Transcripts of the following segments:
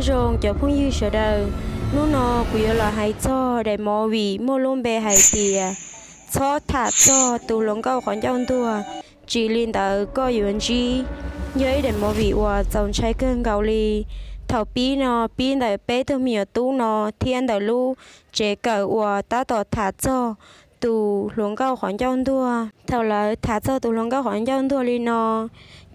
Nyob zoo cov phooj ywg sawv daws, hnub no kuv yuav los hais txog daim movie muaj lub npe hais tias Txhob Tham Txog Tus Hluas Nkauj Qhov Ncauj Ntuag. Tsis li ntawd koj yuav ntsib. Yog ib daim movie uas txaus ntshai kawg nkaus li. Thaum pib no pib ntawm peb tug me nyuam tub no thiab ntawm lub tsev kawm uas tab tom tham txog tus hluas nkauj qhov ncauj ntuag. Thaum lawv tham txog tus hluas nkauj qhov ncauj ntuag li no,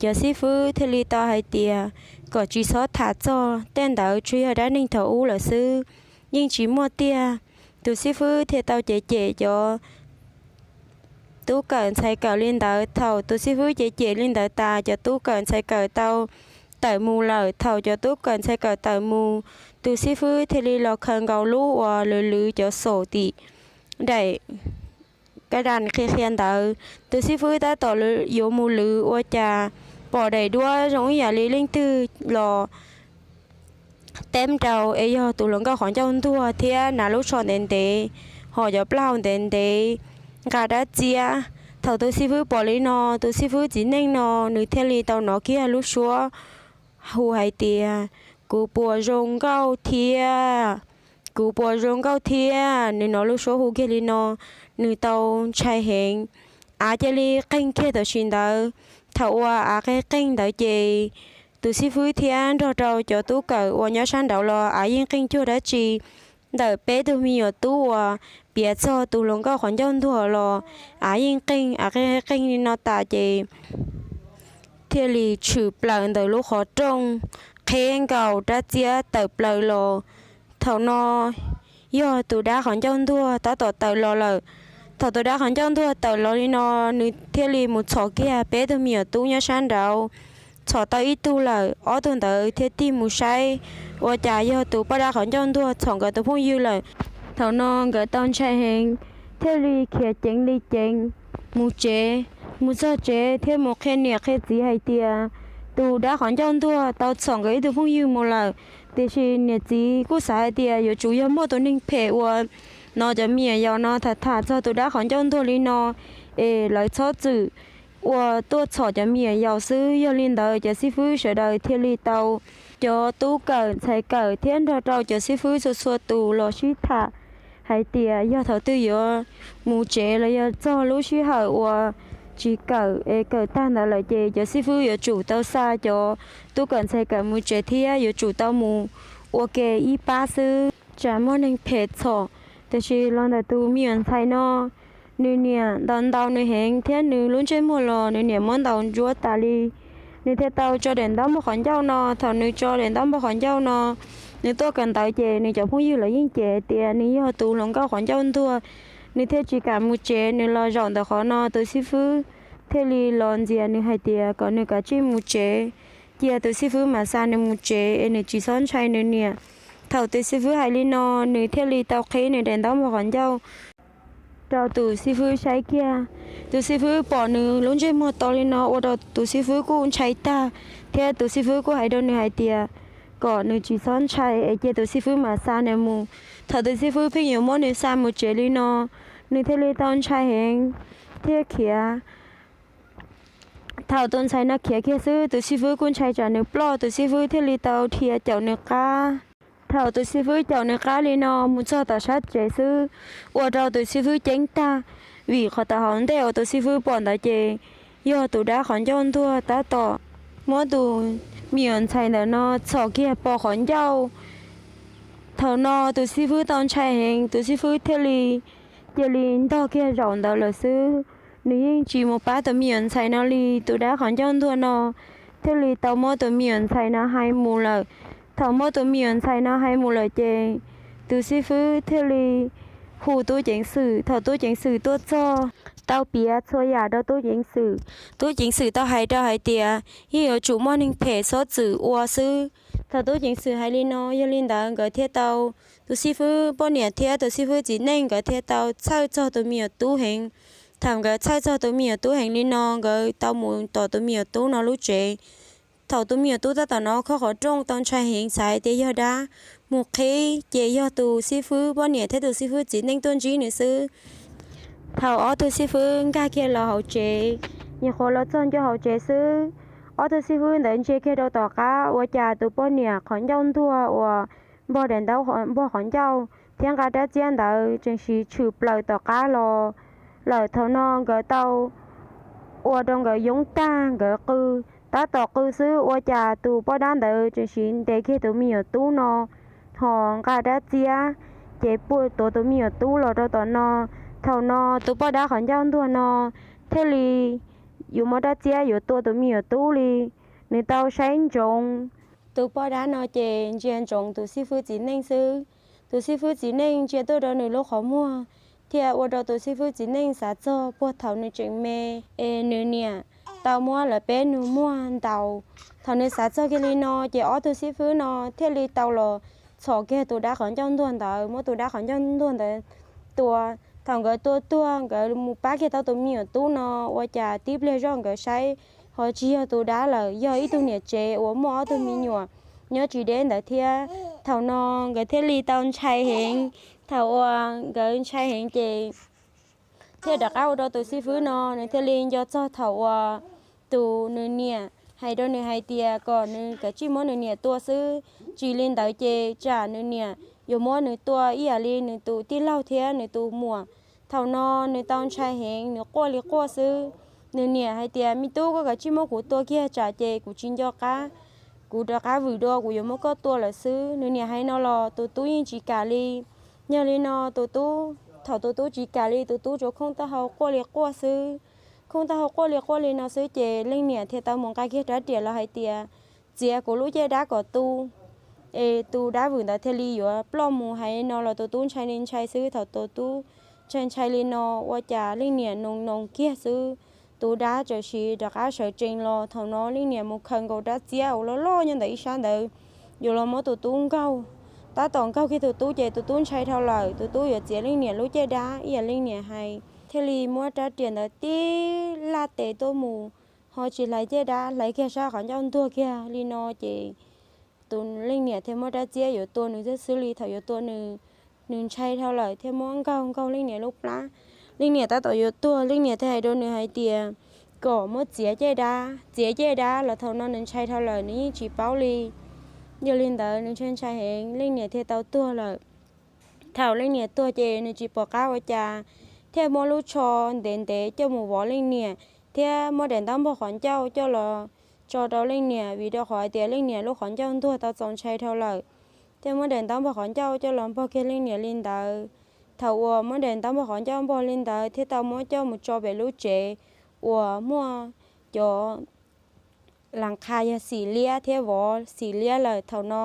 cov xib fwb thiaj li tau hais tias kom tsis txhob tham txog tej ntawd, tsuas yog dab neeg thaum ub lawm xwb, yeej tsis muaj tiag. Tus xib fwb thiaj tau cem cem cov tub kawm ntxhais kawm li ntawd. Thaum tus xib fwb cem cem li ntawd tas, cov tub kawm ntxhais kawm tau tawm mus lawm. Thaum cov tub kawm ntxhais kawm tawm mus, tus xib fwb thiaj li los khaws nkaus lub uas lwv lwv cov xaum tim daim ka das qhia qhia ntawd. Tus xib fwb tab tom yuav mus lwv ua cas pom daim duab zoo ib yam li leej twg los teb rau es yog tus hluas nkauj qhov ncauj ntuag thiab hnav lub tsho ntev ntev, hos cov plaub hau ntev ntev, nqa dab txiab. Thaum tus xib fwb pom li no, tus xib fwb txiv neej no nws thiaj li tau hnov kiag lub suab hu hais tias, Kuv puas zoo nkauj thiab? Kuv puas zoo nkauj thiab? Nws hnov lub suab hu kiag li no, nws tau ntshai heev. Av cia li qeeg kiag tam sim ntawd. Thaum uas av qeeg qeeg ntawd ces tus xib fwb thiab nrog rau cov tub kawm uas nyob sab nraud los av yeej qeeg cuag dab tsi. Ntawm peb tug me nyuam tub uas piav txog tus hluas nkauj qhov ncauj ntuag los av yeej qeeg, av qeeg qeeg li no tas ces thiaj li tshwm plaws ntawm lub qhov rooj, qheb nkaus rab txiab tawm plaws los. Thaum no yog tus dab qhov ncauj ntuag tab tom tawm los lawm. Thaum tus dab qhov ncauj ntuag tawm los li no, nws thiaj li mus txhom kiag peb tug me nyuam tub nyob sab nraud. Txhom tau ib tug lawm, ob tug ntawd thiaj tig mus saib ua cas yog tus poj dab qhov ncauj ntuag txhom nkawd tus phooj ywg lawm. Thaum no nkawd tau ntshai heev, thiaj li khiav ceev li ceev mus tsev. Mus txog tsev thiaj mus qhia niam qhia txiv hais tias tus dab qhov ncauj ntuag tau txhom nkawd ib tug phooj ywg mus lawm. Tiam sis niam txiv kuj xav hais tias yuav tsum yog muaj tus neeg phem uas hnov cov me nyuam yaus no tham tham txog tus dab qhov ncauj ntuag li no es lawv txhob txwm ua tuaj txhom cov me nyuam yaus xwb. Yog li ntawd cov xib fwb sawv daws thiaj li tau, cov tub kawm ntxhais kawm thiab nrog rau cov xib fwb txhua txhua tus los sib tham hais tias yog thaum twg yuav mus tsev los yog txog lub sij hawm uas tsis kawm es kawm tag ntawd lawm ces cov xib fwb yuav tsum tau xa cov tub kawm ntxhais kawm mus tsev thiab yuav tsum tau mus ua ke ib pab xwb, tsam muaj neeg phem txhom. Tiam sis los ntawm tus me nyuam ntxhais no, nws niam ntaus ntaus nws heev thiab nws lub ntsej muag los nws niam muab ntaus ntsuab tas li. Nws thiaj tau tso daim ntaub npog qhov ncauj no. Thaum nws tso daim ntaub npog qhov ncauj no, nws tuaj kawm ntawv ces nws cov phooj ywg los yeej cem tias nws yog tus hluas nkauj qhov ncauj ntuag, nws thiaj tsis kam mus tsev. Nws los zaum ntawm qhov no, tus xib fwb thiaj li los ntxias nws hais tias kom nws kav tsij mus tsev, cia tus xib fwb mam xa nws mus tsev es nws tsis txhob ntshai nws niam. Thaum tus xib fwb hais li no, nws thiaj li tau qhib nws daim ntaub npog qhov ncauj rau tus xib fwb saib kiag. Tus xib fwb pom nws lub ntsej muag to li no ua rau tus xib fwb kuj ntshai tag, thiab tus xib fwb kuj hais rau nws hais tias kom nws tsis txhob ntshai es cia tus xib fwb mam xa nws mus. Thaum tus xib fwb pheej yuav muab nws xa mus tsev li no, nws thiaj li tau ntshai heev thiab khiav. Thaum tus ntxhais no khiav kiag xwb, tus xib fwb kuj ntshai tsam nws ploj, tus xib fwb thiaj li tau dhia caum nws qab. Thaum tus xib fwb caum nws qab li no mus txog tom sab tsev xwb, ua rau tus xib fwb ceeb tag, vim qhov tau hauv ntej uas tus xib fwb pom ntawd ces yog tus dab qhov ncauj ntuag tab tom muab tus me nyuam ntxhais ntawm no txhom kiag pos qhov ncauj. Thaum no tus xib fwb tau ntshai heev, tus xib fwb thiaj li cia li ntog kiag zaum ntawd lawm xwb. Nws yeej tsis mus pab tus me nyuam ntxhais no li. Tus dab qhov ncauj ntuag no thiaj li tau muab tus me nyuam ntxhais no hais mus lawm. Thaum muab tus me nyuam ntxhais no hais mus lawm ces tus xib fwb thiaj li hu tub ceev xwm. Thaum tub ceev xwm tuaj txog, tau piav txhua yam rau tub ceev xwm. Tub ceev xwm tau hais rau hais tias yeej yuav tsum muaj neeg phem txhob txwm ua xwb. Thaum tub ceev xwm hais li no, yog li ntawd nkawd thiaj tau, tus xib fwb poj niam thiab tus xib fwb txiv neej nkawd thiaj tau txhawj txog tus me nyuam tub heev. Thaum nkawd txhawj txog tus me nyuam tub heev li no, nkawd tau mus tom tus me nyuam tub no lub tsev. Thaum tus me nyuam tub tab tom hnov khob qhov rooj tau ntshai heev, xav hais tias yog dab mus qhib, ces yog tus xib fwb poj niam thiab tus xib fwb txiv neej tuaj ntsib nws xwb. Thaum ob tug xib fwb nkag kiag los hauv tsev, nyuam qhuav los txog ncauj hauv tsev xwb, Ob tug xib fwb ntawd ntsia kiag rau tom qab ua cas tus poj niam qhov ncauj ntuag uas npog daim ntaub npog qhov ncauj thiab nqa rab txiab ntawd tseem siv tshwm plaws tom qab los lawm. Thaum no nkawd tau ua rau nkawd yoob tag, nkawd qw, tab tom qw xwb ua cas tus poj dab ntawd tseem siv ntes kiag tus me nyuam tub no ho nqa rab txiab ces pua tuav tus me nyuam tub los rau tom no. Thaum no tus poj dab qhov ncauj ntuag no thiaj li yuav muab rab txiab yuav tua tus me nyuam tub li. Nws tau saib ntsoov tus poj dab no ces ntsia ntsoov tus xib fwb txiv neej xwb. Tus xib fwb txiv neej ntsia tuaj rau nws lub qhov muag thiaj ua rau tus xib fwb txiv neej xav txog puag thaum nws tseem me es nws niam tau muab lawv peb nus muag ntaus. Thaum nws xav txog kiag li no ces ob tug xib fwb no thiaj li tau los txhom kiag tus dab qhov ncauj ntuag ntawd, muab tus dab qhov ncauj ntuag ntawd tua. Thaum nkawd tua tuag, nkawd mus pab kiag tau tus me nyuam tub no ua cas tib pliag zoj nkawd saib ho tsis yog tus dab lawm, yog ib tug niam tsev uas muaj ob tug me nyuam nyob tsis deb ntawd thiab. Thaum no nkawd thiaj li tau ntshai heev. Thaum uas nkawd ntshai heev ces thiaj rov qab ua rau tus xib fwb no nws thiaj li nco txog thaum uas tus nws niam hais rau nws hais tias kom nws kav tsij muab nws niam tua xwb, tsis li ntawd ces tsam nws niam yuav muab nws tua ib yam li nws tus tij laug thiab nws tus muam. Thaum no nws tau ntshai heev, nws quaj li quaj xwb. Nws niam hais tias, Me tub, koj kav tsij muab kuv tua kiag tsam ces kuv tsis nco qab, kuv rov qab vwm dua kuv yuav muab koj tua lawm xwb. Nws niam hais no los tus tub yeej tsis kam li. Yog li no tus tub, thaum tus tub tsis kam li tus tub tsuas khooj taub hau quaj li quaj xwb. Khooj taub hau quaj li quaj li no xwb ces leej niam thiaj tau mus nqa kiag rab riam los hais tias, Txiav kuv lub caj dab kom tu. Es tus dab vwm ntawd thiaj li yuav ploj mus. Hais no los tus tub ntshai li ntshai xwb. Thaum tus tub ntshai ntshai li no ua cas leej niam noos noos kiag xwb, tus dab txawm siv rov qab sawv tsees los. Thaum no leej niam mus khaws nkaus rab txiab uas loj loj nyob ntawm ib sab ntawd yuav los muab tus tub nkaug. Tab tom nkaug kiag tus tub ces tus tub ntshai dhau lawm, tus tub yuav txiav leej niam lub caj dab ib yam leej niam hais, thiaj li muab rab riam ntawd tib laj tes tuaj mus, ho tsis hlais caj dab, hlais kiag sab qhov ncauj ntuag kiag li no ces tus leej niam thiaj muab rab txiab yuav tua nws xwb xwb li. Thaum yuav tua nws, nws ntshai dhau lawm thiaj muab nkaug nkaug leej niam lub plab. Leej niam tab tom yuav tuag, leej niam thiaj hais rau nws hais tias kom muab txiav caj dab, txiav caj dab los thaum no nws ntshai dhau lawm nws yeej tsis paub li. Yog li ntawd nws ntshai ntshai heev, leej niam thiaj tau tuag lawm. Thaum leej niam tuag ces nws tsis pom qab ua cas, thiaj muab lub tsho ntev ntev coj mus vov leej niam, thiab muab daim ntaub npog qhov ncauj coj los tso rau leej niam, vim rau qhov hais tias leej niam lub qhov ncauj ntuag tau txaus ntshai dhau lawm, thiaj muab daim ntaub npog qhov ncauj coj los npog kiag leej niam li ntawd. Thaum uas muab daim ntaub npog qhov ncauj npog li ntawd thiaj tau muab coj mus tso pem lub tsev uas muaj cov las qha yog xim liab thiab vov xim liab lawm. Thaum no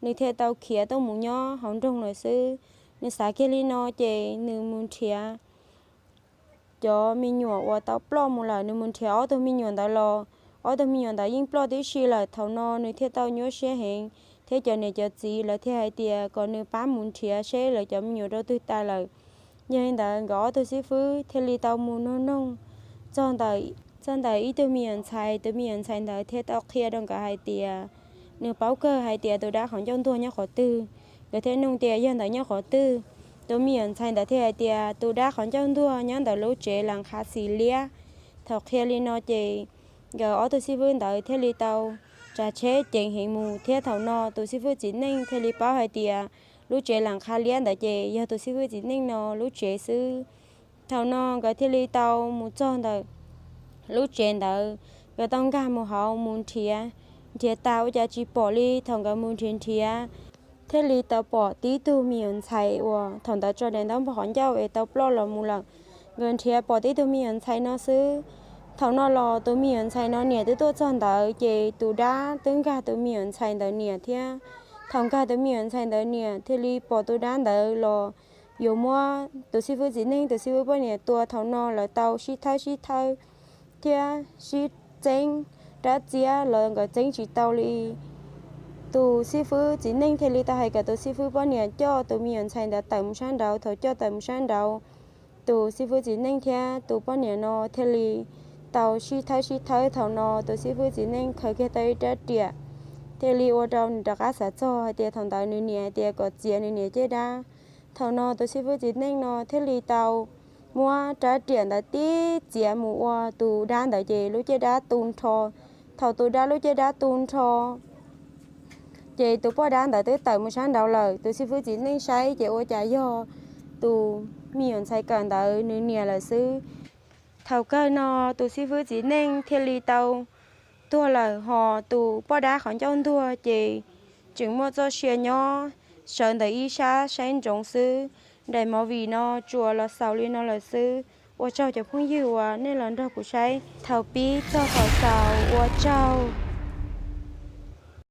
nws thiaj tau khiav tuaj mus nyob hauv nroog lawm xwb. Nws xav kiag li no ces nws mus nrhiav cov me nyuam uas tau ploj mus lawm, nws mus nrhiav ob tug me nyuam ntawd los, ob tug me nyuam ntawd yeej ploj tib si lawm. Thaum no nws thiaj tau nyuaj siab heev, thiab cov niam cov txiv lawv thiaj hais tias kom nws pab mus nrhiav seb lawv cov me nyuam rau twg tas lawm. Yog li ntawd nkawd ob tug xib fwb thiaj li tau mus nug noog txog ntawm, txog ntawm ib tug me nyuam ntxhais, tus me nyuam ntxhais ntawd thiaj tau qhia rau nkawd hais tias nws paub kawg hais tias tus dab qhov ncauj ntuag nyob qhov twg. Nkawd thiaj nug tias yog ntawd nyob qhov twg, tus me nyuam ntxhais ntawd thiaj hais tias tus dab qhov ncauj ntuag nyob ntawm lub tsev las qha xim liab. Thaum qhia li no ces nkawd ob tug xib fwb ntawd thiaj li tau tsav tsheb ceev heev mus, thiab thaum no tus xib fwb txiv neej thiaj li paub hais tias lub tsev las qha liab ntawd ces yog tus xib fwb txiv neej no lub tsev xwb. Thaum no nkawd thiaj li tau mus txog ntawm lub tsev ntawd, nkawd tau nkag mus hauv mus nrhiav, nrhiav tas ua cas tsis pom li. Thaum nkawd mus nrhiav nrhiav thiaj li tau pom tib tug me nyuam ntxhais uas thaum ntawd tso daim ntaub npog qhov ncauj es tau ploj los mus lawm. Nkawd nrhiav pom tib tug me nyuam ntxhais no xwb. Thaum no los tus me nyuam ntxhais no niam twb tuaj txog ntawd ces tus dab twb nkag tus me nyuam ntxhais ntawd niam thiab. Thaum nkag tus me nyuam ntxhais ntawd niam thiaj li pom tus dab ntawd los yuav muab tus xib fwb txiv neej, tus xib fwb poj niam tua. Thaum no lawv tau sib thawb sib thawb thiab sib txeeb rab txiab los nkawd txeeb tsis tau li. Tus xib fwb txiv neej thiaj li tau hais kom tus xib fwb poj niam coj tus me nyuam ntxhais ntawd tawm mus sab nraud. Thaum coj tawm mus sab nraud, tus xib fwb txiv neej thiab tus poj niam no thiaj li tau sib thawb sib thawb. Thaum no tus xib fwb txiv neej khaws kiag tau ib rab riam, thiaj li ua rau nws rov qab xav txog hais tias thaum ntawd nws niam hais tias kom txiav nws niam caj dab. Thaum no tus xib fwb txiv neej no thiaj li tau muab rab riam ntawd tib txiav mus ua tus dab ntawd ces lub caj dab tu nrho. Thaum tus dab lub caj dab tu nrho, ces tus poj dab ntawd twb tawm mus sab nraud lawm. Tus xib fwb txiv neej saib ces ua cas yog tus me nyuam ntxhais kawm ntawd nws niam lawm xwb. Thaum kawg no tus xib fwb txiv neej thiaj li tau tuag lawm, hos tus poj dab qhov ncauj ntuag ces tseem muaj txoj sia nyob sawv ntawm ib sab saib ntsoov xwb. Daim movie no tsuas los xaus li no lawm xwb. Ua tsaug cov phooj ywg uas nej los nrog kuv saib thaum pib txog thaum xaus. Ua tsaug.